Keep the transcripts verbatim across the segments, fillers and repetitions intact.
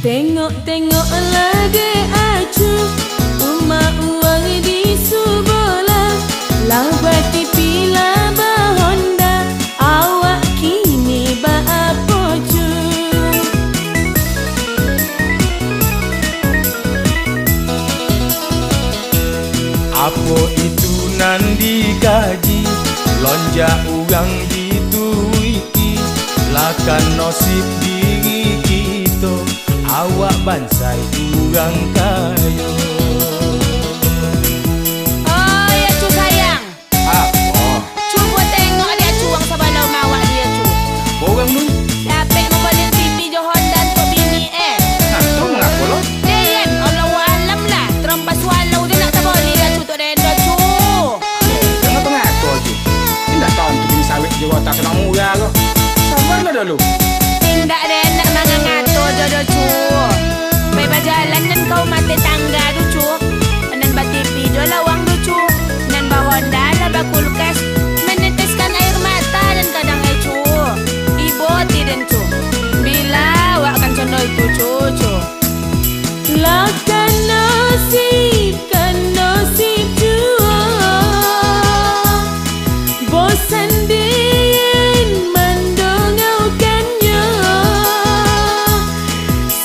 Tengok-tengoklah dek Acu, rumah urang di subolah, lah ba-T V, lah ba-Honda, awak kini ba-apo, Cu? Apo itu nan dikaji, lonjak urang dituruiki, lah kan nosib diri kito, awak bansaik urang kayo. Oi, Acu sayang. Apo? Cubo tengok dek Acu, urang sabalah rumah awak di Acu. Apo urang tu? Dapek mambali T V jo Honda untuak bini, eh. Nah, tu mangapo lo? Deh, Yan, Allahu alam lah. Tarompa swallow tu nak tabali dek Acu tu den, doh, Cu. Eh, jangan pangato, Cu. Indak tantu bini sawit jo watak sanang murah ko. Sabarlah dulu. Indak den, nak mangangato jo doh, Cu. Pai bajalan nan ka rumah tetangga tu, Cu. Nan ba-T V jo lah urang tu, Cu. Nan ba-Honda lah bakulkas. Meneteskan air mata den kadang ai, Cu. Ibo ati den, Cu. Bila awak kan contoh itu, Cu, Cu. Lah kan nosib, kan nosib juo. Bosan den mandongokannyo.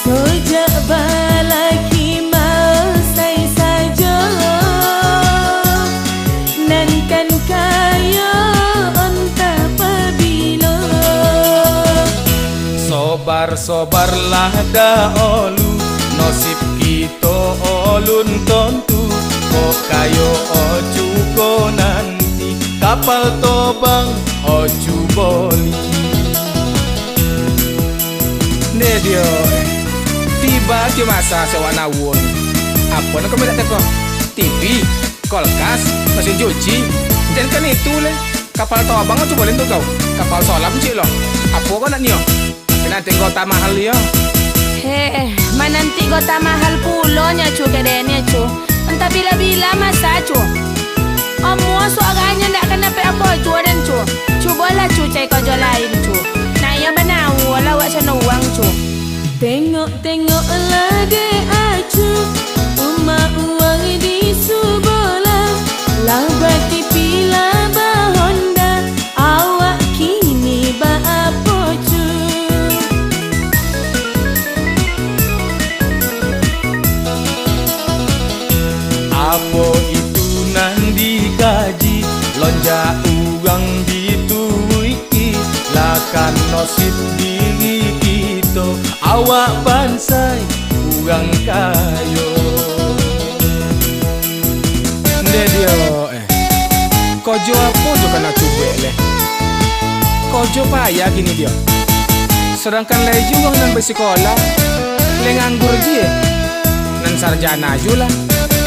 Sojak balaki masai sajo. Nan kan kayo antah pabilo. Sobar-sobarlah dahulu, nosib kito alun tantu. Kok kayo Ocu ko nanti, kapal tobang Ocu boli. Ndeh dio, eh. Tibo se masa si awak nawuo ni. Apo nan kami nak teko? T V, kolkas, masin cuci. Jan kan itu lai. Kapal tobang Ocu boli untuak kau. Kapal solam ciek lo. Apo kau nak nio? Mananti gota mahal yo. Heh, mananti gota mahal pulo nyo, Cu, kadek ni, Cu. Antah bila-bila masa, Cu. Amuah suaranyo ndak ka dapek apo juo den, Cu. Cubolah, Cu, cari karajo lain, Cu. Nah, iyo banawuah lah awak sano urang, Cu. Tengok-tengoklah dek Acu, rumah urang di subolah, lah ba-T V, lah ba-Honda, awak kini ba-apo, Cu? Apo itu nan dikaji, lonjak urang dituruik-i, lah kan nosib diri kito, awak bansaik urang kayo. Ndeh dio, eh. Karajo apo jo ka Ocu buek lai? Karajo payah kini dio. Sadangkan lai juo urang nan basikolah, lai nganggur juo. Nan sarjana juo lah,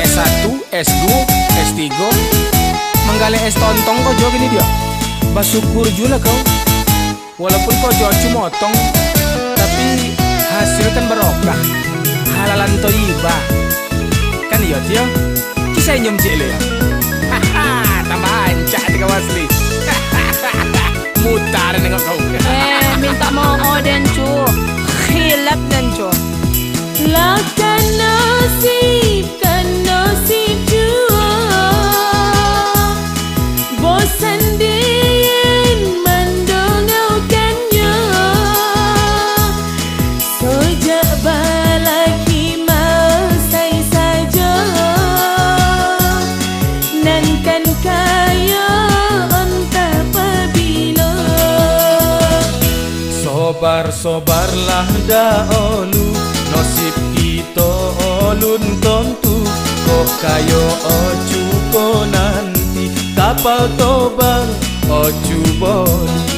S satu, S duo, S tigo, manggaleh es tontong karajo kini dio. Basyukur juo lah kau. Walaupun karajo Ocu motong, tapi hasil kan barokah, halalan toyibah. Kan iyo, Tio? Kisah inyum ciek lo yo. Tambah rancak ati kau asli. Muta den nengok kau. Eh, mintak maaf den, Cu. Khilaf den, Cu. Lah kan nosib, kan nosib juo. Bosan den mandongokannyo. Sojak balaki masai sajo, nan kan kayo antah pabilo. Sobar-sobarlah dahulu, nosib kito alun tantu. Kok kayo Ocu ko nanti, kapal tobang Ocu boli.